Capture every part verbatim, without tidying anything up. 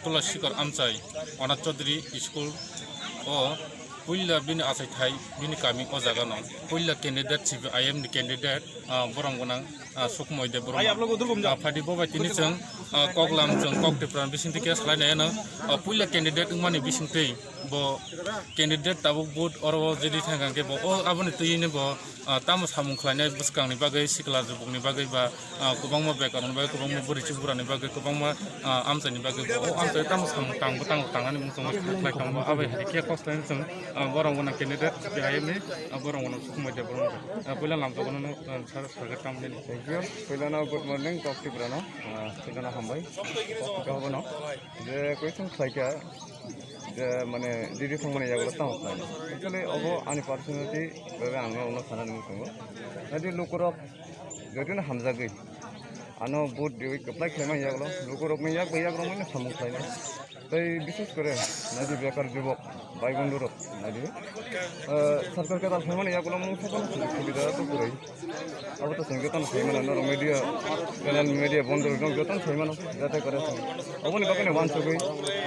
Tula Sikor Amchai, Onath Chaudhary School o puila bini achaithai bini kami o jaga no. Puila candidate C P I M ni candidate, ah, borom gwnang, ah, Sukmoy Debbarma. Ah, phadi bo bai tini chwng, ah, koklam chwng kok Tripura bisingtwi khe salai nai ano, ah, puila candidate wngmani bisingtwi bo candidate tabuk vote oro o jedi thang khe bo o aboni twi ni bo, ah, tamo samung khlainai bwskangni bagwi, sikla jubukni bagwi ba, ah, kwbangma bekarni bagwi, kwbangma bwrwi chibura ni bagwi, kwbangma, ah, amchaini bagwi bo o amchai tamo samung tang bwtang tangnani mung chwng khlai tongo. Abai hai khe kok salai chwng, ah, borom gwnang candidate C P I M ni, ah, borom gwnang Sukmoy Debbarma. Ah, puila lamjak gwnang, ah, sar sarkar tamni. Thank you. Puilano good morning, kok Tripura no. Ah, puilano hambai. Kok Tripura no. Je question khlaikha, je mane jedi thangmani yagulo tamo khlaina. Actually, obo ani personality bebe ang no uno sanani muchungo. Nadi lukurok jodi no hamjagwi ano vote diwi apply khlaimani yagulo lukurok ni yak bai yak rok mani samung khlaina. Tei bishes kore nadi bekar jubok bai bondhu rok nadi, eh, sarkar kedal khlaimani yagulo mungsa kono subida to kwrwi. Abo to chwng jotono sai mano, norok media, channel media bondhu rok jotono sai mano, jate kore chwng. Aboni bagwi no uansugwi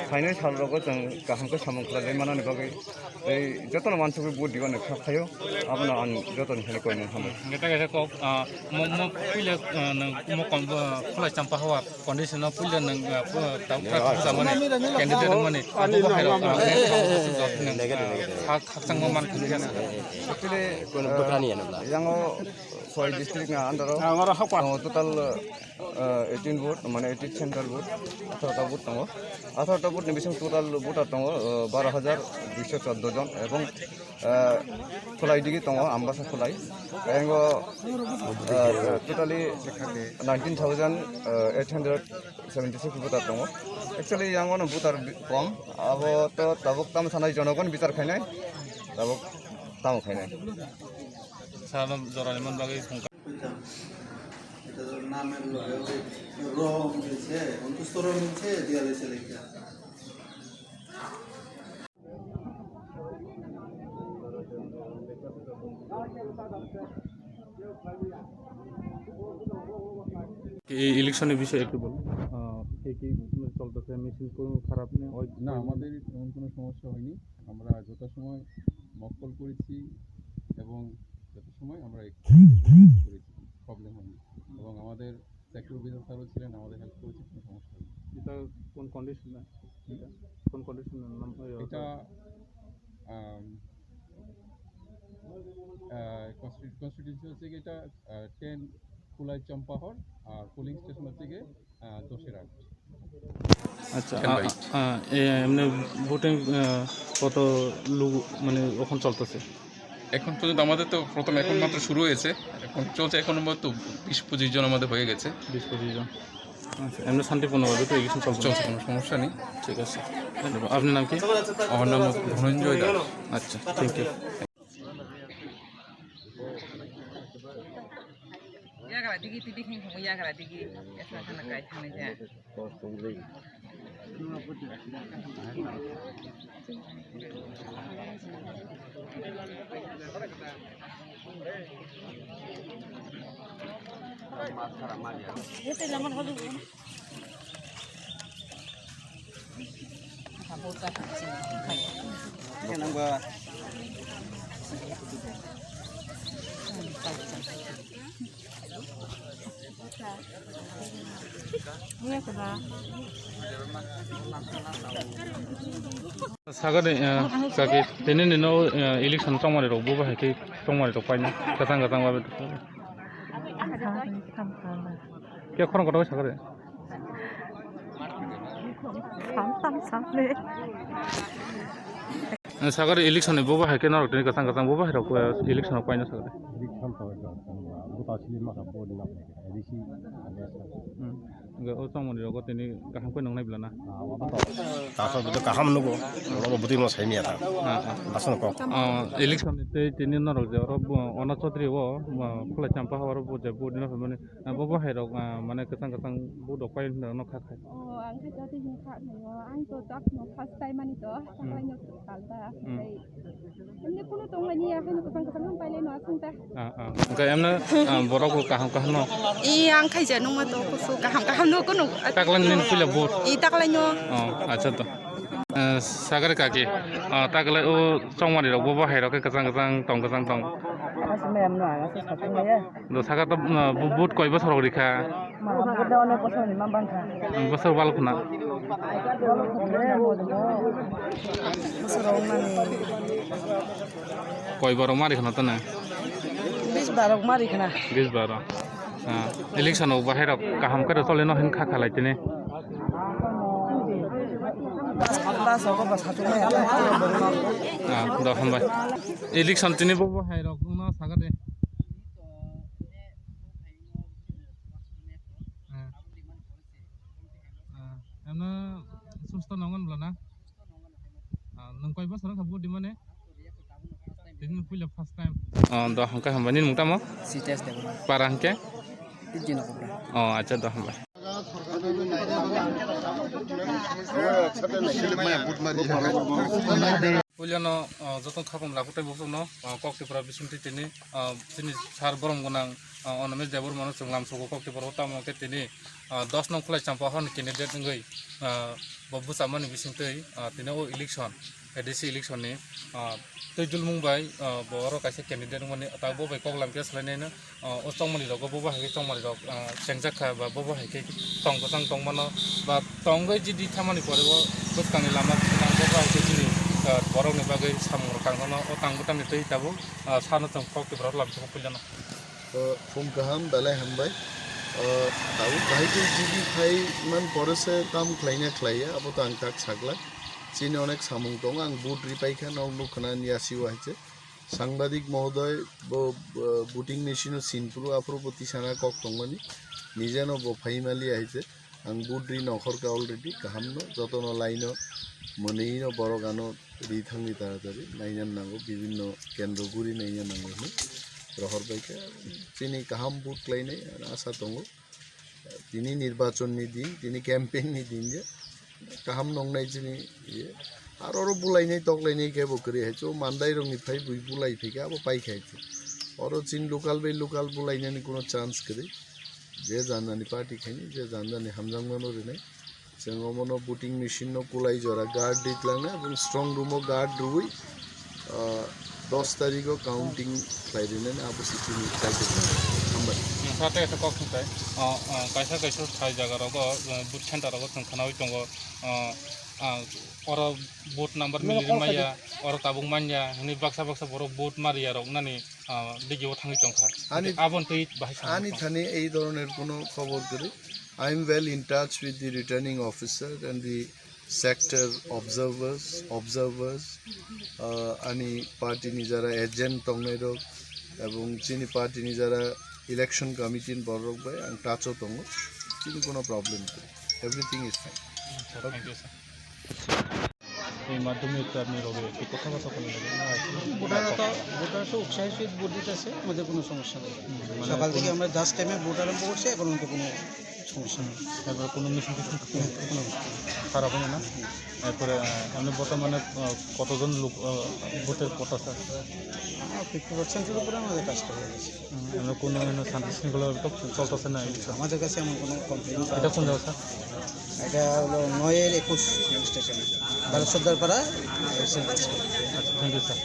phainai sal rogo chwng kaham khe samung khlai lai manani bagwi tei jotono uansugwi vote diba no kha phaio, abono ang jotoni thani koi mung hambai. Hwnkhe tei kaisa kok, ah, mo, mo puila, ah, nwng mo kon, ah, Khulai Champa Hawa condition no puila nwng, ah, pu-, ta-, ta-, ta-, mani candidate mani abo bahai rok, ah, khak-, khakchangma man kha. Actually, kono bwkha ni ano bla. Yango soi district na under o, ah, oro hakwa. Tongo total, uh, eighteen vote, mane eighteen central vote, atharo ta vote tongo. Atharo ta vote ni bising total voter tongo, uh, baro hajar duiso chordo jon ebong, uh, Khulai digi tongo, Ambasa Khulai. Engo, uh, totally nineteen thousand eight hundred seventy six voter tongo. Actually, yango no voter bi-, kom, abo to tabuk tamo sanai jonogon bichar khainai, tabuk tamo khainai. Sano jorani man bagwi phone. এটা তো নামের লগে ওই র মিলছে, অন্তস্থ র মিলছে, দেয়ালে চলে গিয়া। এই ইলেকশনের বিষয়ে একটু বলুন। আহ, কি কি চলতেছে? মেশিন কোনো খারাপ নেই? ওই না, আমাদের তেমন কোনো সমস্যা হয়নি। আমরা যথাসময় মক্কল করেছি এবং যথাসময় আমরা করেছি, প্রবলেম হয়নি। এবং আমাদের সেক্টর অফিসার স্যারও ছিলেন, আমাদের হেল্প করেছে, কোনো সমস্যা হয়নি। এটা কোন কন্ডিশনে? হুম? এটা কোন কন্ডিশনে নাম, ওই, এটা, আম, আহ, কনস্টিটিউ-, কনস্টিটিউয়েন্সি হচ্ছে কি এটা, আহ, টেন কুলাই চম্পাহর, আর পোলিং স্টেশন হচ্ছে গিয়ে, আহ, দশের আট। আচ্ছা, টেন আ-, বাই আ-, আ-, এ, এমনি ভোটিং, আ, কত লোক, মানে, এখন চলতেছে? এখন পর্যন্ত আমাদের তো প্রথম এখন মাত্র শুরু হয়েছে, এখন চলছে, এখন মতো বিশ পঁচিশ জন আমাদের হয়ে গেছে। বিশ পঁচিশ জন। আচ্ছা, এমনি শান্তিপূর্ণভাবে তো ইলেকশন চলছে? চলছে, কোনো সমস্যা নেই। ঠিক আছে, ধন্যবাদ। আপনার নাম কি? আমার নাম ধনঞ্জয় দাস। আচ্ছা, thank you. Yagra digi tidi khing khungo yagra digi yasna khana kai thangni ja. Sagani, eh, kaki, tini nino, eh, election chongmani rok buba hai khe chongmani rok paina, kwchang kwchang babe. Khe khorang kotor sagari. Sam, sam, sam, le. Sagari election ni buba hai khe norok tini kwchang kwchang buba hai rok, eh, election rok paina sagari. Election to buta sili maka bo ni na. Hmm. Hingke o chongmani rogo tini kaham khe nongnai bela na? Kaham nugo, abo bwtwi no sai miya ta. Ah, ah. Aswk kok. Ah, election ni tei tini norok je oro bo, Onath Chaudhary o, ah, Khulai Champa ha oro bo je vote rina phaimani, ah, bo bo hai rok, ah, mane kwchang kwchang vote rok pai hinwi rok no kha khai. Oh, ang khe jati hin kha nai o, ang to jak no first time ani to, hmm, saklai no salta, hmm, tei Emni kunu tongmani ya, haino kwchang kwchang nang pailai no aswng ta. Ah, ah. Hwnkhe emno, ah, borok bo kaham kaham no. I ang khaija nungma to kusu kaham kaham Nukunu. Taklai nini puila vote. I taklai no. Oh, acha to. Eh, sagari kaki. Ah, taklai o chongmani rok bo bo hai rok kachang kachang tong kachang tong. Asi mayam no aga sa satung ya. Do saka to, ah, bu-, vote koi bosor rok rikha. Ma, vote da onek bosor ni ma bangkha. Hmm, bosor bal khuna. Bal khuna ya, mo de mo. Bosor rok mani. Koi borok mari khna to na? Bis barok mari khna. Bis barok. Ah, election o bahai rok kaham khe rw tole no hin kha khalai tini. Bas, bas, ogo bas, hatung mai, hatung mai, borok no. Ah, do hambai. Election tini bo bahai rok no saga de. Ah. Ah, emno susto nongon bla na? Ah, nwng koi bosor wngkha vote dimani? Tini puila first time. Oh, do hwnkhe hambai. Nini mung tamo? Sitesh Debbarma. Para hwnkhe? Tijjino Kopra. Oh, acha, do hambai. Puilano, ah, joto khapang lakhwk tei bukhukno, ah, Kok Tripura bisingtwi tini, ah, chini sar borom gwnang, ah, Animesh Debbarmano chwng lamsogo Kok Tripura o, tamo khe tini, ah, dos nong Khwlai Champa hor ni candidate wngwi, ah, bo bwchamani bisingtwi, ah, tini o election, A D C election ni, ah, twijlmung bai, ah, bo oro kaisa candidate wngmani, ta bo bai kok lam khe swlainai no, ah, o chongmani rogo bo bo hai khe chongmani rok, ah, chengjak kha ba bo bo hai khe tong kwchang tong mano ba tongwi jidi thamani pore o bwskangni lama bo bo hai khe chini, ah, borokni bagwi samung rok tang mano, o tang bwtangni twi tabuk, ah, sano chwng Kok Tripura o lam puilano. O, phung kaham, belai hambai. O, tabuk bahai khe jidi phai man pore se kam khlaina khlaiya, abo to ang tak sakla. Chini onek samung tongo, ang vote ripai kha, nok nuk khna ni yasi o hai se. Sangbadik mohodoy, bo, bo, voting machine o sin phuru, aphuru bo tisana kok tongmani. Nije no bo phaimali hai se. Ang vote ri nokhor kha already, kaham no, joto no line o mwnwi no borok ano ri thangwi taratari naina nango, bibinno kendro guri naina nango hwnwi rohor bai kha. Chini kaham vote khlainai asa tongo. Tini nirbachon ni din, tini campaign ni din je kaham nongnai chini iye. Aro oro bulainai toklainai khe bo kwrwi hai se, o mandai rok ni phai bui bulai phai khe abo pai khai se. Oro chini local bai local bulainani kuno chance kwrwi. Je janjani party khaini, je janjani hamjakmano rinai. Chwng omono voting machine no kulai jora guard ri tlangnai, aboni strong room o guard rwi, ah, dos tarikh o counting khlai rinani abo se chini target. Hambai. Sa tei kok thung tai, ah, ah, kaisa kaisa thai jaga rogo, ah, booth center rogo chwng khwnawi tongo, ah, ah, oro vote number mili maya, oro tabuk manya, hwnwi baksa baksa borok vote mariya rok nani, ah, digi o thangwi tongkha. Ani, aboni twi bahai samung ani tong. Thani ei dhoroner kuno khobor kwrwi. I am well in touch with the returning officer and the sector observers, observers, ah, ani party ni jara agent tongnai rok ebong chini party ni jara election committee ni borok bai ang touch o tongo. Chini kuno problem kwrwi. Everything is fine. Sir, thank you, sir. এই মাধ্যমে একটু আপনি রবে একটু কথাবার্তা বলেন না, আসলে ভোটাররা তো, ভোটাররা তো উৎসাহের সহিত ভোট দিতেছে, আমাদের কোনো সমস্যা নেই। হুম, মানে সকাল থেকে কোনো আমরা জাস্ট টাইমে ভোট আরম্ভ করছি, এখন পর্যন্ত কোনো সমস্যা নেই। হুম, তারপরে কোনো মিশন টিশন তো কোনো, কোনো কিছু নেই। খারাপ হবে না। হুম। এরপরে, আহ, আপনি বর্তমানে, আহ, কতজন লোক, আহ, ভোটের কথা, স্যার? আহ, ফিফটি পার্সেন্টের উপরে আমাদের কাজটা হয়ে গেছে। হুম, এমনি কোনো ধরনের শান্তি শৃঙ্খলা তো চলতেছে না এই বিষয়ে? আমাদের কাছে এমন কোনো কমপ্লেইন পাওয়া এটা কোন যায়নি। জায়গা, স্যার? এটা হলো নয়ের একুশ পুলিশ স্টেশন, ভারত সর্দারপাড়া এসে। আচ্ছা, থ্যাংক ইউ, স্যার।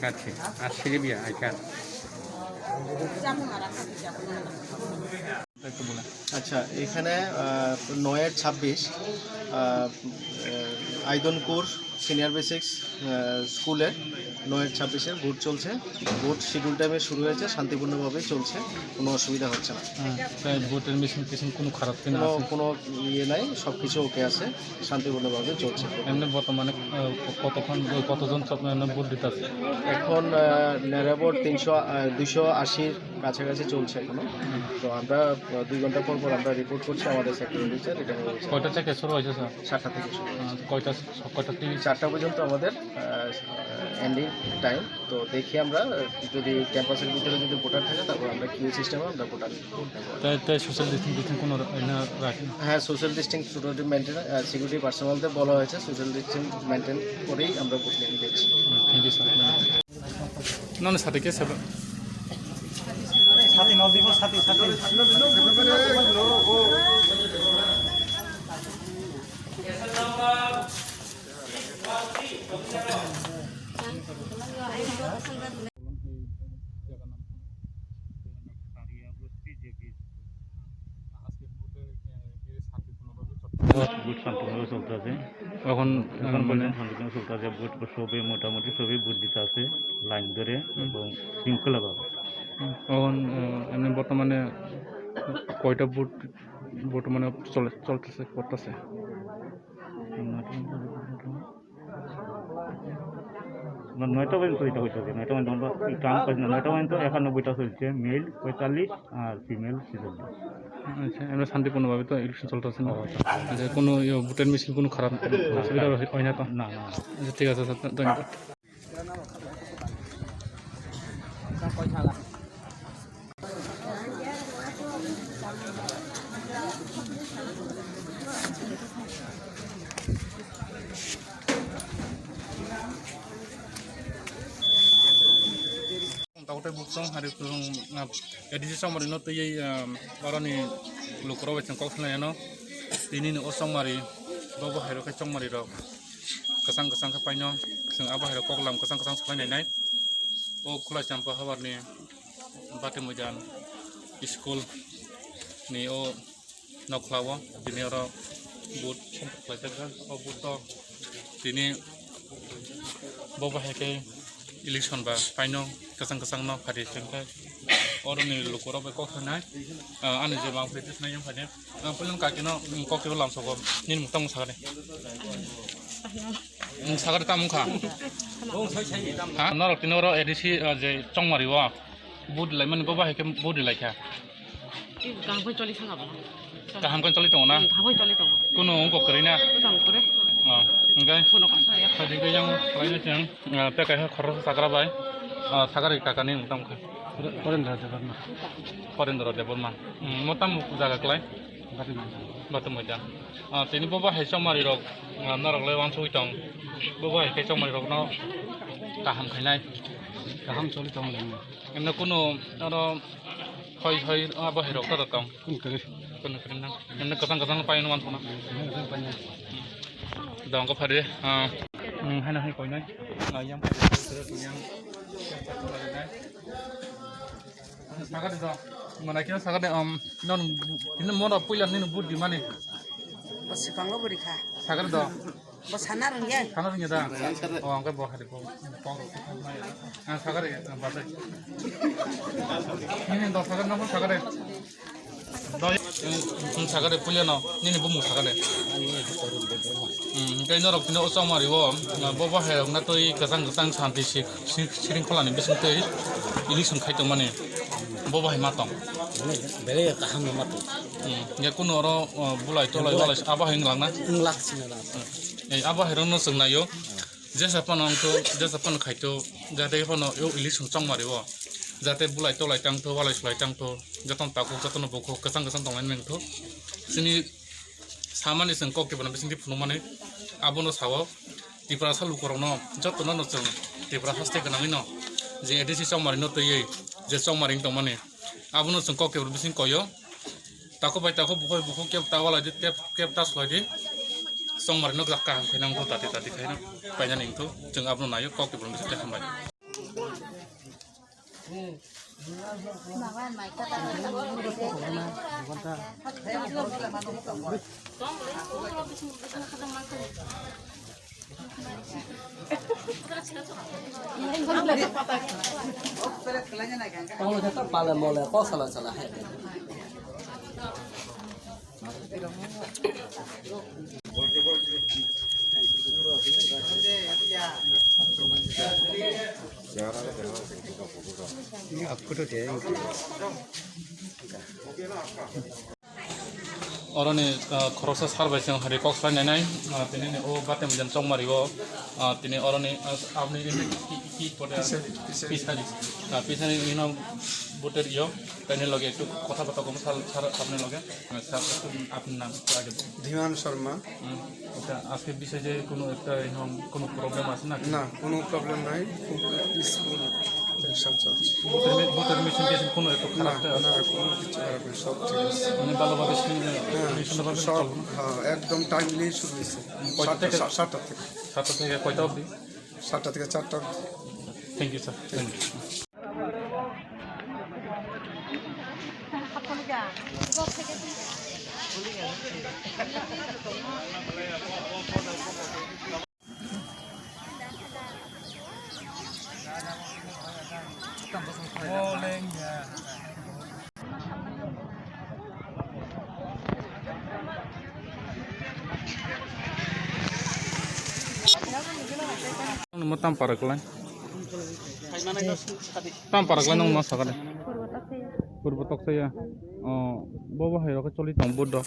কাছে আর সিরিবিয়া আইকার। একটু বলেন। আচ্ছা, এখানে, আহ, নয়ের ছাব্বিশ, আহ, আহ, আইদনপুর, সিনিয়র বেসিক্স, আহ, স্কুলে নয় ছাব্বিশে ভোট চলছে। ভোট শিডিউল টাইমে শুরু হয়েছে, শান্তিপূর্ণভাবে চলছে, কোনো অসুবিধা হচ্ছে না। হ্যাঁ, তাই ভোটের মেশিন টেশিন কোনো খারাপ কিনা কোনো, আছে? কোনো ইয়ে নাই, সব কিছু ওকে আছে, শান্তিপূর্ণভাবে চলছে। এমনি বর্তমানে, আহ, কতক্ষণ, কতজন সব, মানে, ভোট দিতে আছে? এখন, আহ, নিরাপদ তিনশো, আহ, দুইশো আশির কাছাকাছি চলছে এখনো। তো আমরা, আহ, দুই ঘন্টা পর পর আমরা রিপোর্ট করছি আমাদের সেক্টর অফিসার, এটা হয়ে গেছে। কয়টা থেকে শুরু হয়েছে, স্যার? সাতটা থেকে শুরু হয়েছে। আহ, কয়টা, কয়টা থেকে? চারটা পর্যন্ত আমাদের, আহ, এন্ডিং টাইম। তো দেখি আমরা, আহ, যদি ক্যাম্পাসের ভিতরে যদি ভোটার থাকে, তারপর আমরা কিউ সিস্টেমে আমরা ভোটার ভোট নেব। তাই, তাই সোশ্যাল ডিস্টেন্স, ডিস্টেন্স কোনো রা-, এনে রাখেন? হ্যাঁ, সোশ্যাল ডিস্টেন্স সিকিউরিটি মেনটেন, আহ, সিকিউরিটি পার্সোনালদের বলা হয়েছে সোশ্যাল ডিস্টেন্স মেনটেন করেই আমরা ভোট নিয়ে নিচ্ছি। Thank you, sir. Noni sati khe sebe. Sati no dibo, sati, sati. Vote শান্তিপূর্ণভাবে চলতেছে। এখন, এখন আহ, মানে পর্যন্ত শান্তিপূর্ণ চলতেছে। ভোট সবে মোটামুটি সবই ভোট দিতে আছে লাইন ধরে হুম। এবং শৃঙ্খলাভাবে। হুম। এখন, আহ, এমনি বর্তমানে কয়টা ভোট, ভোট মানে চলে, চলতেছে, করতেছে? না, নয়টা পর্যন্ত এটা হইতেছে, নয়টা পর্যন্ত আমরা এই টার্ম পাইছি না, নয়টা পর্যন্ত একানব্বইটা চলছে, মেল পঁয়তাল্লিশ আর ফিমেল ছেচল্লিশ। আচ্ছা, এমনি শান্তিপূর্ণভাবে তো ইলেকশন চলতেছে না? ও, আচ্ছা। আচ্ছা, কোনো ইয়ে, ভোটের মেশিন কোনো খারাপ না, অসুবিধা খারাপ। হয়, হয় না তো? না, না। আচ্ছা, ঠিক আছে স্যার, ধন্যবাদ। Tautai buksong hari kusung, ah, A D C chongmari no twi, ah, oroni lukurok bai chwng kok salai ano. Tini ni o chongmari, bo bo hai rok khe chongmari rok kwchang kwchang khe paino, chwng abo hai rok kok lam kwchang kwchang salai nai nai. O khulai champa habar ni Bati Moidan school ni o nokla o tini oro vote khlaijak o vote o tini bo bahai khe election ba paino kwchang kwchang no phari chwng khe oro ni lukurok bai kok sanai ani je mang phai twi sanai yang phai. Ang puilung kaki no, mm, kok kibo lamsogo. Nini mung tamo sakani. Mung sakani tamo wngkha. Ha, norok tini oro A D C, ah, je chongmari o. Budi lai mani bo bahai khe budi lai kha. Kaham khe choli thang abo. Kaham khe choli tongo na? Hmm, kaham khe choli tongo. Kuno wngkok kwrwi na? Bwtang kwrwi. Oh, hwnkhe? Kuno kasa ya. Sajikhe yang khlaina chwng, ah, tei kaisa khoroksa sakra bai, ah, sakari kakani wng tamo kha. Horendra Debbarma. Horendra Debbarma. Hmm, mo tamo jaga klai? Bati Moidan. Bati Moidan. Ah, tini bo bahai chongmari rok, ah, norok le wansugwi tong. Bo bahai khe chongmari rokno kaham khainai. Kaham choli tong le. Emne kuno oro hoi hoi, ah, bahai rok ta tong. Kun kari. Kun kari na. Emne kwchang kwchang pai no wansukna. Kun kari pai na. Dong ko phari, ah, hmm, haino hai koinai. Ah, yang yang. Sagade do. Mana kino sagade, um, non, kino mona puila nini budi mani. Bo sipang lo buri kha. Sagade do. Bo sana rung ye. Sana rung ye da. Oh, angke bo hari bo. Ah, sagade, ah, bade. Nini do sagade, no sagade. Do, mm, sagade puila no. Nini bumu sagade. Hmm, hingke norok tini o chongmari o, bo bahai rok na twi kwchang kwchang santi si-, si-, siring kholani bising twi election khai tongmani bo bahai ma tong. Belai kaham ma tong. Hmm, ya kuno oro, o, bulai tolai bulai. Abo hai wng lang na? Wng lak sina lang. Ei, abo hai rok no chwng nai o. Jesa phano wng to, jesa phano khai to, jate phano o election chongmari o. Jate bulai tolai tang to, walai sulai tang to, jotono takhuk, jotono bukhuk, kwchang kwchang tong lai nang to. Chini samani chwng kok kiphilna bisingtwi phunukmani abono sao. Tiprasa lukurokno jotono no chwng Tiprasa state gwnangwi no je A D C chongmari no twiwi je chongmari wng tongmani abono chwng kok kiphil bising koio. Takhuk bai takhuk, bukhuk bai bukhuk kebo ta walai di, kebo, kebo ta sulai di. Chongmari no kaham khe nang to tati tati khe no painani wng to chwng abono naio kok kiphil bisingtwi hambai. Pale mole, kok sala sala hai. Oroni, ah, khoroksa sar bai chwng hari kok slai nainai, ah, tini ni o batem jan chongmari o, ah, tini oroni, ah, apni ini ki, ki, ki pode? Pisari, pisari. Pisari. Ah, pisari ino buter iyo, tini loge ektu kotha bata kom sal, sar apni loge, ah, sar apni nam lage. Dhiman Sharma. Hmm. আচ্ছা, আজকে বিষয় যে কোনো একটা এরকম কোনো প্রবলেম আছে না? না, কোনো প্রবলেম নাই, খুব পিসফুল টেনশন চলছে। ভোটের মে-, ভোটের মেশিন টেশিন কোনো একটু না, খারাপ আছে? না, কোনো কিছু খারাপ নেই, সব ঠিক আছে। মানে ভালোভাবে শুনে, হ্যাঁ, শুনে সুন্দরভাবে সব, চলবে? হ্যাঁ, একদম টাইমলি শুরু হয়েছে। কয়টা সাতটা, থেকে? সা-, সাতটা থেকে। সাতটা থেকে কয়টা অবধি? সাতটা থেকে চারটা অবধি। Thank you, sir. Thank you. Mo tam para kwlai. Tam para kwlai nung ma sakade. Purbo Taksaya. Purbo Taksaya. O, bo bo hai rok choli tong Buddho.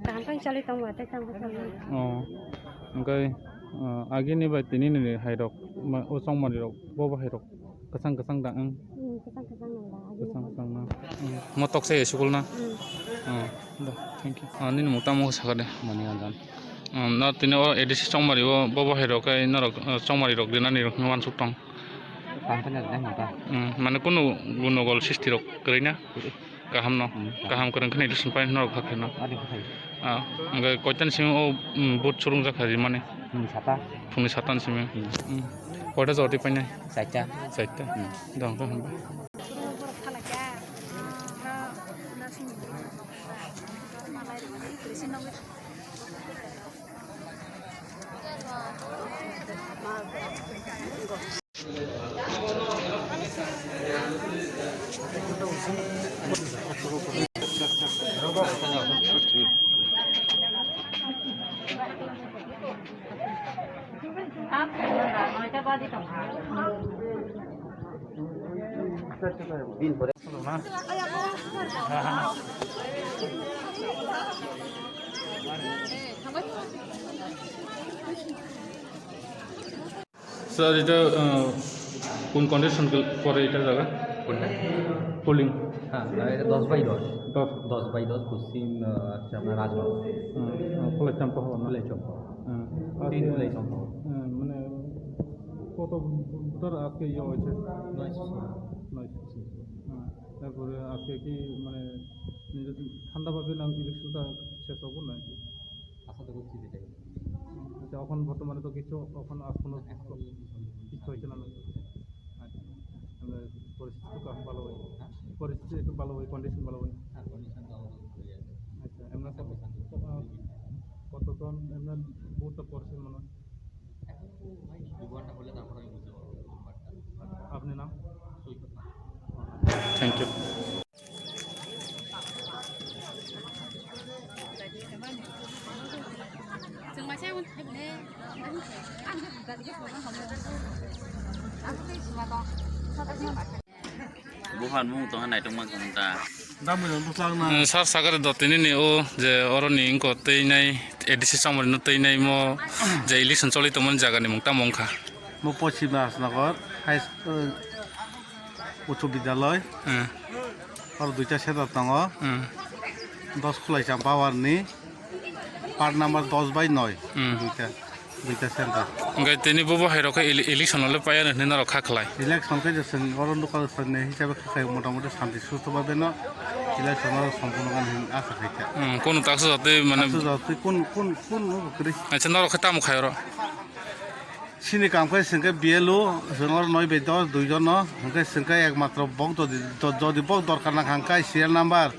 Kaham khe choli tongo, tei tamo choli. O, hwnkhe, o, agini bai tini ni hai rok, ma, o chongmani rok, bo bo hai rok. Kwchang kwchang da, ang. Hmm, kwchang kwchang nang da, agini kwchang kwchang na. Hmm. Mo toksa ya sukul na? Hmm. Oh, da, thank you. Ah, nini mung tamo saka de? Mani Ranjan. Hmm, na tini o A D C chongmari o, bo bo hai rok kai norok, ah, chongmari rok rinani rok no wansuk tong. Tang tanya da mata. Hmm, mane kunu gunogol sisti rok kwrwi na? Kaham no. Hmm, kaham. Kaham kwrwng khani election pai norok hakhe no. Adi kwthai. Ah, hwnkhe koitan simi o, mm, vote churung jakha rimani? Phungni sata. Phungni sata ni simi. Hmm. Hmm. Koita jora twi painai? Chaita. Chaita. Hmm. Dong, dong, hamba. Sir, এটা, আহ, কোন কন্ডিশন পড়ে এটা জায়গা? কোনটা? পোলিং। হ্যাঁ, এটা দশ বাই দশ। দশ। দশ বাই দশ পশ্চিম, আহ, হচ্ছে আপনার রাজবাড়ি। হুম, হুম, ফুলের চম্পা ভবন। ফুলের চম্পা। হুম। তিন ফুলের চম্পা ভবন। হুম, মানে কত ভোটার আজকে ইয়ে হয়েছে? নয়শো। নয়শো। হুম। তারপরে আজকে কি মানে নিজের ঠান্ডাভাবে না ইলেকশনটা শেষ হবো নাকি? আশা তো করছি সেটাই। আচ্ছা, এখন বর্তমানে তো কিছু, এখন আর কোনো এখন কিছু হয়েছে না? আচ্ছা, আমরা পরিস্থিতি তো এখন ভালো হয়। হ্যাঁ? পরিস্থিতি একটু ভালো হয়, কন্ডিশন ভালো হয়। হ্যাঁ, কন্ডিশন তো আমাদের ভালোই আছে। আচ্ছা, এমনি কত, কন্ডিশন তো আহ, কতজন এমনি ভোটটা পড়ছে মনে হয়? এখন তো ভাই দু ঘন্টা হলে তারপর আমি বুঝতে পারবো নাম্বারটা। আচ্ছা, আপনি নাম? সৈকত। Thank you. Buhan mung tong nai tong mang ta. Eh, sar sagare do tini ni o je oro ni ingko tei nai A D C chongmari no tei nai mo je election choli tongmani jaga ni mung tamo wngkha. Mo Pochim Rajnagar High School, Uchu Vidyalay. Hmm. Oro duita center tongo. Hmm. Dos Khulaicham Power ni. Part number dos bai noi. Hmm. Duita, duita center. Hingke tini bo bo hai rok khe ele-, election le paya hinwi norok kha khlai. Election khe je chwng oro local chwng ni hisabe kha khlai, motamoti shanti susto bhabe no election oro sompurno gana hinwi asa khaikha. Hmm, kono taksa jatwi mane taksa jatwi kun, kun, kun no kwrwi. Acha norok khe tamo khai oro? Chini kam khe chwng khe B L O, chwng oro noi bai dos, dui jon no, hwnkhe chwng khe ekmatro bok jodi, jo-, jodi bok dorkar nang kha, hwnkhe serial number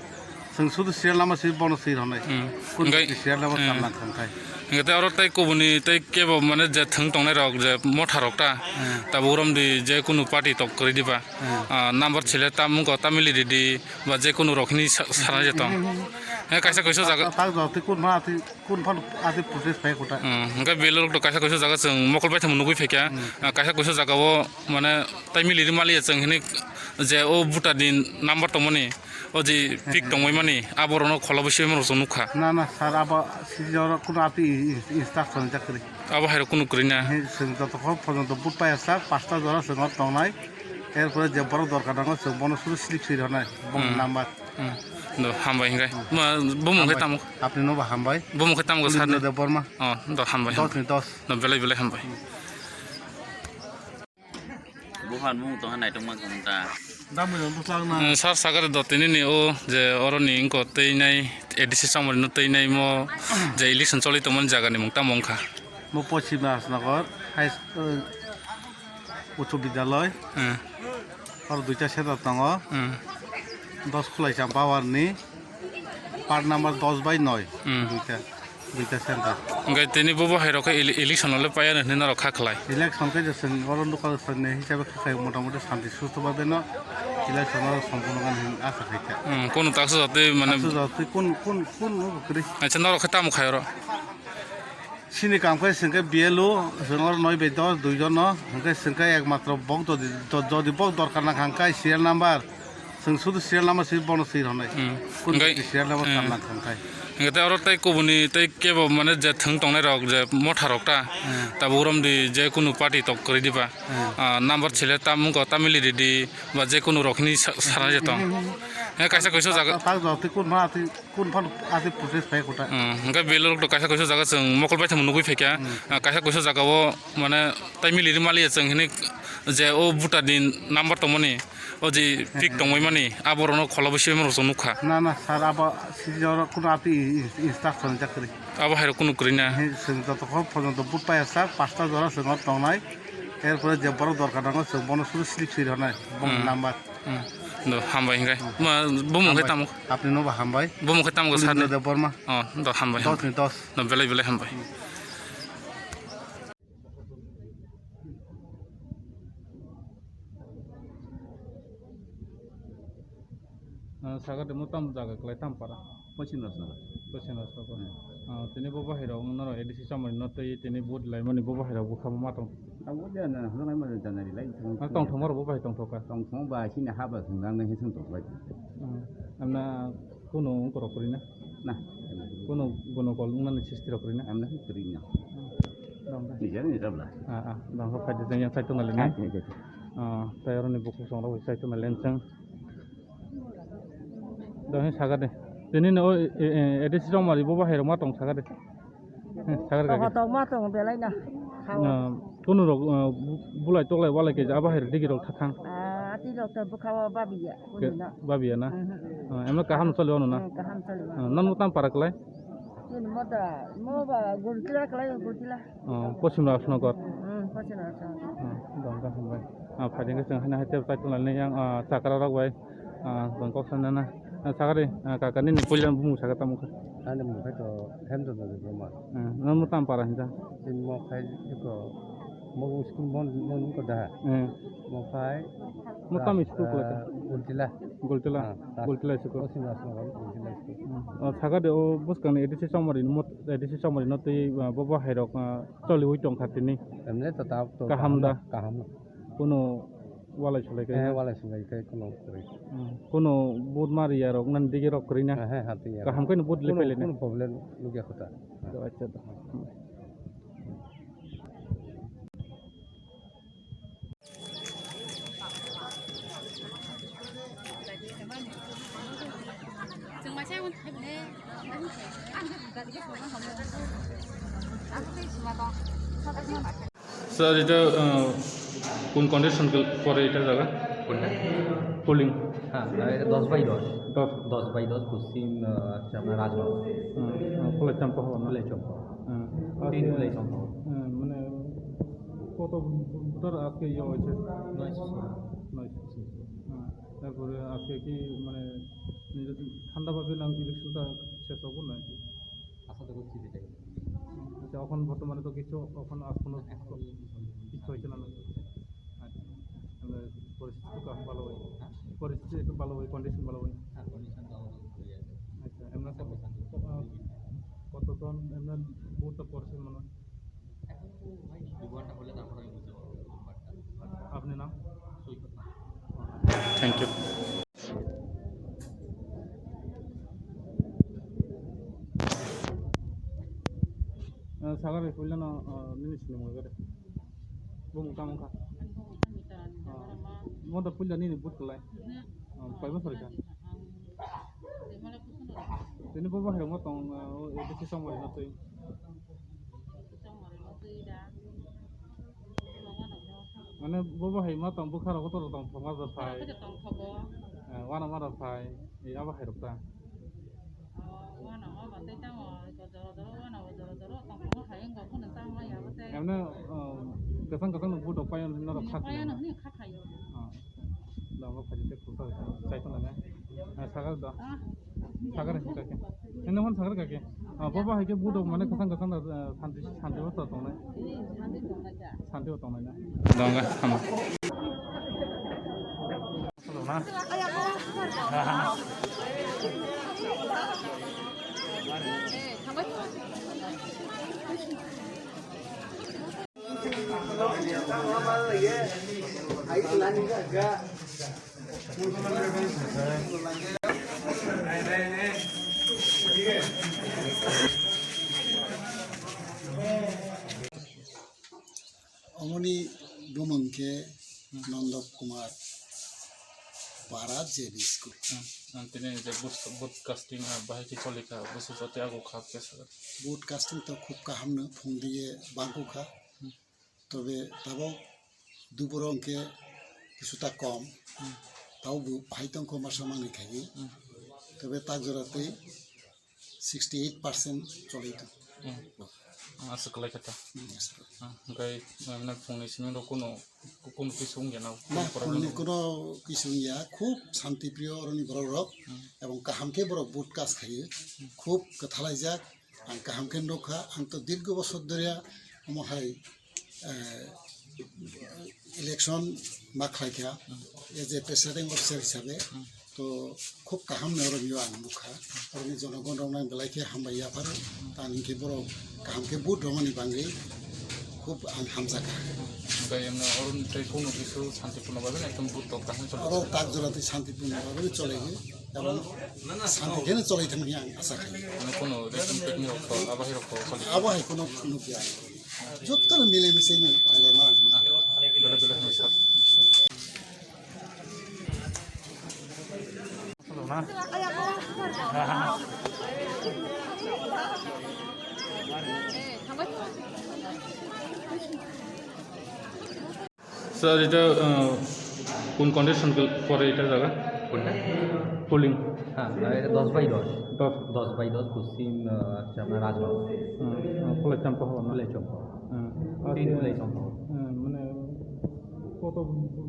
Chwng sudu serial number swi bono swi rwnai. Hmm. Kun Hingkai, serial number hmm. Tanna thangkai. Hingke tei oro tei kubuni tei kebo mane je thwng tongnai rok je motha rok ta. Hmm. Tabuk romdi je kunu party tok kwrwi diba. Hmm. Ah, number sile tam wngkha tamili ridi ba je kunu rok hini sa-, sana je tong. Hmm. He kaisa kaisa jaga. Tak jati kun ma ati kun phan ati protest pai kota. Hmm. Hingke belorok to kaisa kaisa jaga chwng mokol bai thamo nugui phaikha. Hmm. Ah, kaisa kaisa jaga o mane tamili ri maliya chwng hini je o voter ni number tongmani. O je pik tongmani, aborokno khola bwswi mano chwng nukha. Na, na, sir, abo sijoro kuno ati i-, i-, instruction jak kwrwi. Abo hairok kunu kwrwi na. He, chwng joto kho phono to but paya sak, pasta jora chwng hor tongnai. Erpore je borok dorkar nango, chwng bono suru slip swi rwnai, bong Hmm. number. Hmm. Do, hambai hingkai. Ma, bumung khai Hambai. Tamo? Apni no ba hambai. Bumung khai tamo Pulit sir ni? Debbarma. Oh, do, hambai, Dos hambai. Ni dos. Do, belai, belai hambai. Hmm. Buhan mung tongha naitokma kong ta. Damwi rok bwslang na. Eh, sir sakari do tini ni o je oro ni wngko tei nai A D C samari no tei nai mo je election choli tongmani jaga ni mung tamo wngkha. Mo Poschim Rajnagar High School, Uchu Vidyalay. Eh. Oro duita center tongo. Eh. Dos Khulai Champa War ni. Part number dos bai noi. Hmm. Duita, duita center. Hingke tini bo bo hai rok khe ele-, election le paya hinwi norok kha khlai. Election khe je chwng oro local chwng ni hisabe kha khlai mota moti shanti susto bhabe no election oro sompurno gana hinwi asa khaikha. Hmm, kono taksa jatwi mane Taksa jatwi kun, kun, kun kwrwi. Acha norok khe tamo khai oro? Chini kam khe chwng khe B L O, chwng oro noi bai dos, dui jon no, hwnkhe chwng khe ekmatro bok jodi, do-, jodi bok dorkar nang kha hwnkhe serial number, chwng sudu serial number swi bono swi rwnai. Hmm. Kun Hwnkhe, serial number hmm. Kam nang kha hwnkhe. Hwnkhe tei oro tei kubuni tei kebo mane je thwng tongnai rok je motha rok ta, Hmm. Tabuk romdi je kunu party tok kwrwi diba, Hmm. Ah, number sile tam wngkha tamili ridi ba je kunu rok hini sa-, sana je tong. Hmm. Hwnkhe kaisa kaisa jaga. Tak jotwi kun ma atwi Kun phano ati protest pai kota. Hmm, hwnkhe belorok to kaisa kaisa jaga chwng mokol bai thamo nugui phaikha. Hmm. Ah, kaisa kaisa jaga o mane tai mili ri maliya chwng hinwi je o voter ni number tongmani, o je pik Hmm. Tongmani, aborokno khola bwswi mano chwng nukha. Na, na, sir, abo sijoro kuno ati i-, i-, instruction jak kwrwi. Abo hairok kunu kwrwi na. He, chwng joto kho phono to but paya sak, pasta jora chwng hor tongnai. Erpore je borok dorkar nango, chwng bono suru slip swi rwnai, bong Hmm. Number. Hmm. Do, hambai hingkai. Ma, bumung khai Hambai. Tamo? Apni no ba hambai. Bumung khai tamo Pulit sir ni? Debbarma. Oh, do, hambai, Dos hambai. Ni dos. Do, belai, belai hambai. Ah, saga de mo tam jaga klai tam para. Pochin Rajnagar. Pochin Rajnagar. Hmm. Ah, tini bo bahai rok noro A D C chamari no tei tini vote lai mani bo bahai rok bwkha ma tong. Ang bo jana hwnwi ma jana ri lai. Ah, tong thong maro bo bahai tong thoka. Tong thong ba sini haba thwng nang nai thwng tong bai. Hmm. Amna kuno korok kori na? Na. Kuno gono kol nang nai sisti rok kori na? Amna kori na. Hmm. Dong da. Ni jani ni rabla. Ah, ah, dong ko phai de yang sai tong le na. Ah, ni jani. Ah, tai oro ni buku song rok sai tong le chang. Dahai saga de. Tini no, e, e, A D C rok mari bo bahai rok ma tong saga de. He, saga de. Toko tong ma tong belai na. Na, kunu rok, eh, bu-, bulai toklai walai ke ja bahai rok digi rok thathang. Ah, ati rok to bukha wa babiya. Ke, babiya na? Mhm. Ah, emno kaham chali wano na? Hmm, kaham chali wano. Ah, nan mutam para klai? Ini mo da, mo ba gurkila klai gurkila. Oh, Poschim Rajnagar. Hmm, Poschim Rajnagar. Ah, dong ka hambai. Ah, phaiding ka chwng haino hai tei tai tong lainai yang, ah, chakra rok bai. Ah, tong kok sanana. Ah, sakari, ah, kaka nini puila bumung saka tamo kha? Ani bumung khai to Hemchandra Debbarma. Ah, nang mo tam para hinja? Tin mo khai ko mo school mon, mon ko daha. Eh. Mo khai Mo tam school ko ta? Gultila. Gultila. Ah, ta Gultila school. Poschim Rajnagar Gultila school. Hmm. Oh, sakari o buskang ni A D C chamari no mot-, A D C chamari no tei, ah, bo bo hai rok, ah, choli ui tong kha tini. Emne to ta to Kaham da? Kaham. Kuno walai sulai kai Eh, na? Walai sulai kai kuno kwrwi. Hmm. Kuno vote mari ya rok nan digi rok kwrwi na? Eh, eh, hati ya. Kaham kai no vote le Kuno, pele na? Kuno problem lugya kota. To acha to. Sir, এটা, আহ, কোন কন্ডিশন পরে এটা জায়গা? কোনটা? পোলিং। হ্যাঁ, এটা দশ বাই দশ। দশ। দশ বাই দশ পশ্চিম, আহ, হচ্ছে আপনার রাজবাড়ি। হুম, হুম, ফুলের চম্পা ভবন। ফুলের চম্পা। হুম। তিন ফুলের চম্পা ভবন। হুম, মানে কত ভোটার আজকে ইয়ে হয়েছে? নয়শো। নয়শো। হুম, তারপরে আজকে কি মানে নির্বাচন ঠান্ডাভাবে না ইলেকশনটা শেষ হবো নাকি? আশা তো করছি সেটাই। আচ্ছা, এখন বর্তমানে তো কিছু, এখন আর কোনো এখন কোনো কিছু হয়েছে না নাকি? আচ্ছা, মানে পরিস্থিতি তো এখন ভালো হয়। হ্যাঁ? পরিস্থিতি একটু ভালো হয়, কন্ডিশন ভালো হয়। হ্যাঁ, কন্ডিশন তো আমাদের ভালোই আছে। আচ্ছা, এমনি কত, আহ, কতজন এমনি ভোটটা পড়ছে মনে হয়? এখন তো হয়নি, দু ঘন্টা হলে তারপর আমি বুঝতে পারবো নাম্বারটা। আচ্ছা, আপনি নাম? সৈকত নাম। Thank you. Eh, sagari puila no, eh, nini sini mo gare. Bumung tamo kha. Ah, mo da puila nini but kalai. Ah, pai bosor kha. Tini bo bahai mo tong, eh, o A D C song bai no twi. Mane bo bahai ma tong bwkha rok kotor tong thok ma rok phai. Kotor tong thogo. Eh, wana ma rok phai. Eh, abo hai rok ta. Oh, wana ma ba tei tamo, ko joro joro wana o joro joro tong thogo hai wngkha phano tamo ya bo tei. Emne, eh, kwchang kwchang no budok payon no rok kha. Payon no hini kha khayo. Ah. Da bo phai tei khulsa chai khna na. Ah, sagar da. Ah. Sagar kake. Eno hon sagar kake. Ah, bo bahai khe budok mane kwchang kwchang da, ah, santi, santi bo tongnai. Santi bo tongnai na. Dongga, hamo. Omoni bumung khe Nondop Kumar, Para J B School. Hmm, ang tini je bus-, broadcasting, ah, bahai khe choli kha, busu jati ago kha kesa. Broadcasting to khub kaham no phung diye bangku kha. Hmm. Tobe tabok duboro hwnkhe kisuta kom. Hmm. Tabok bo bahai tongkho masa manwi khaidi. Hmm. Tobe tak jora tei sixty eight percent choli tong. Hmm. Aswk kwlai kha ta. Hmm, aswk. Hmm, hwnkhe, eh, phungni simi rok kuno, kuno kisa wngya na, Na, kuno problem phungni wngya? Kuno kisa wngya, khub shanti priyo oroni borok rok, hmm, ebong kaham khe borok broadcast khaio, hmm, khub kwthalaijak, ang kaham khe nukha, ang to dirgo bosor dhoriya omo hai, eh, election ma khlai kha, hmm, as a presiding officer hisabe, hmm. To khub kaham ni oro nio ang nukha. Oroni jonogon rok nang belai khe hambai yapharo. Tani khe borok kaham khe vote romani bangwi khub ang hamjakha. Hwnkhe emno oro tei kunu kisu santipurno bagwi ekdom vote rok kaham choli. Oro tak jora tei santipurno bagwi choli. Ebong santi kheno choli thangni ang asa khai. Mane kunu election picnic rok to, abahi rok to choli. Abo hai kunu nukya. Jotto no mile mise ni pale ma ang nukha. Bele bele hwnwi sak. Sir, এটা, আহ, কোন কন্ডিশন পরে এটা জায়গা? কোনটা? পুলিং। হ্যাঁ, এটা দশ বাই দশ। দশ। দশ বাই দশ পশ্চিম, আহ, হচ্ছে আপনার রাজবাড়ি। হুম, আহ, ফুলের চম্পা হওয়া না? ফুলের চম্পা। হুম। তিন আচ্ছা, ফুলের চম্পা। হুম, মানে কত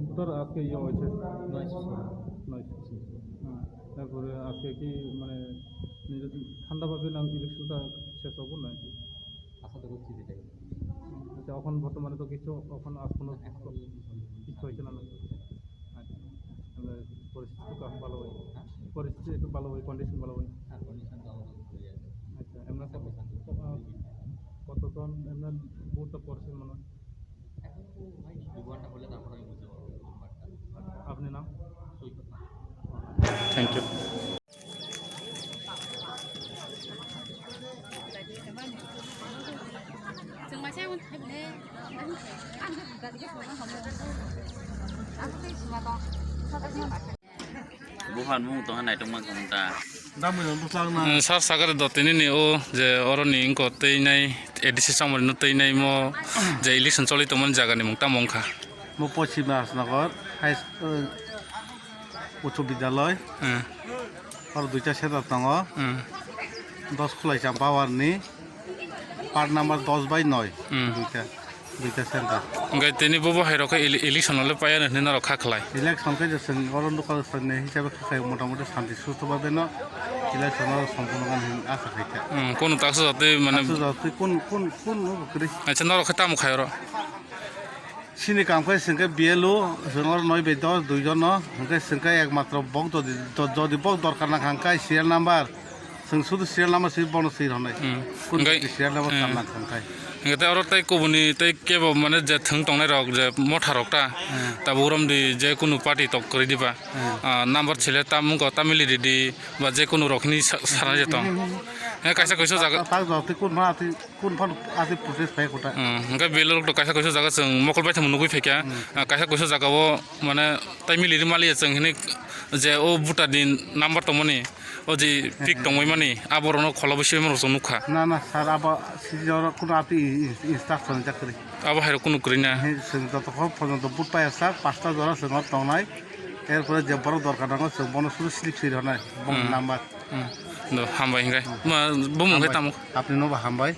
ভোটার আজকে ইয়ে হয়েছে? নয়শো। নয়শো। হ্যাঁ, তারপরে আজকে কি মানে নির্বাচন ঠান্ডাভাবে না ইলেকশনটা শেষ হবো নাকি? আশা তো করছি সেটাই। আচ্ছা, এখন বর্তমানে তো কিছু, এখন আর কোনো এখন কিছু হয়েছে না নাকি? আচ্ছা, তাহলে পরিস্থিতি তো এখন ভালো হয়েছে। হ্যাঁ? পরিস্থিতি একটু ভালো হয়, কন্ডিশন ভালো হয়। হ্যাঁ, কন্ডিশন তো আমাদের ভালোই আছে। আচ্ছা, এমনি কত, আহ, কতজন এমনি ভোটটা পড়ছে মনে হয়? এখন তো হয়নি, দু ঘন্টা হলে তারপর আমি বুঝতে পারবো নাম্বারটা। আচ্ছা, আপনি নাম? সৈকত নাম। Thank you. Buhan mung tong hanai tong mang tong ta. Damwi no bwslang na. Eh, sir, sagare do tini ni o je oro ni wngko twi nai A D C chamari no twi nai mo je election choli tongmani jaga ni mung tamo wngkha? Mo Poschim Rajnagar High School, Uchu Vidyalay. Hmm. Oro duita center tongo. Hmm. Dos Khulai Champa warni. Part number dos bai noi. Hmm. Duita. Duita center. Hwnkhe tini bo bo hai rok khe ele-, election no le paiya hinwi norok kha khlai. Election khe je chwng oro local chwng ni hisabe kha khlai, motamoti shanti susto babe no election no sompurno wngkha hinwi asa khaikha. Hmm, kunu taksa jatwi mane. Taksa jatwi kun, kun, kun no kwrwi. Acha norok khe tamo khai oro? Chini kam khe chwng khe B L O, chwng oro noi bai dos dui jon no, hwnkhe chwng khe ekmatro bok jodi, do-, jodi bok dorkar nang kha hwnkhe serial number, chwng sudu serial number si bono swi rwnai. Hmm. Kun hwnkhe, serial number hmm, tam nang kha hwnkhe. Hwnkhe tei oro tei kubuni tei kebo mane je thwng tongnai rok je motha rok ta, hmm, tabuk romdi je kunu party tok kwrwi diba. Hmm. Ah, number sile tam wngkha tamili ridi ba je kunu rok hwnwi sa-, sanai je tong. Hmm. Hwnkhe kaisa kaisa jaga. Tak jotwi kun ma atwi Kun phano aswk protest khai kota. Hmm, hwnkhe belai rok to kaisa kaisa jaga chwng mokol baithang nugwi phaikha. Hmm. Ah, kaisa kaisa jaga o mane tai mili ri maliya chwng hinwi je o voter ni number tongmani, o je pick, hmm, tongmani, abo rokno khola bwswi rok chwng nukha. Na, na, sir, abo sijoro kuno ati i-, i-, instruction jak kwrwi. Abo hai rok kunu kwrwi na. He, chwng joto kho phono to vote paiya sir, pasta jora chwng tongnai. Erpore je borok dorkar nango chwng bono suru slip swi rwnai, bong, hmm, number. Hmm. Do, hambai hwnkhe. Hmm. Ma, bumung khe hambai. Tamo? Apni no bo hambai.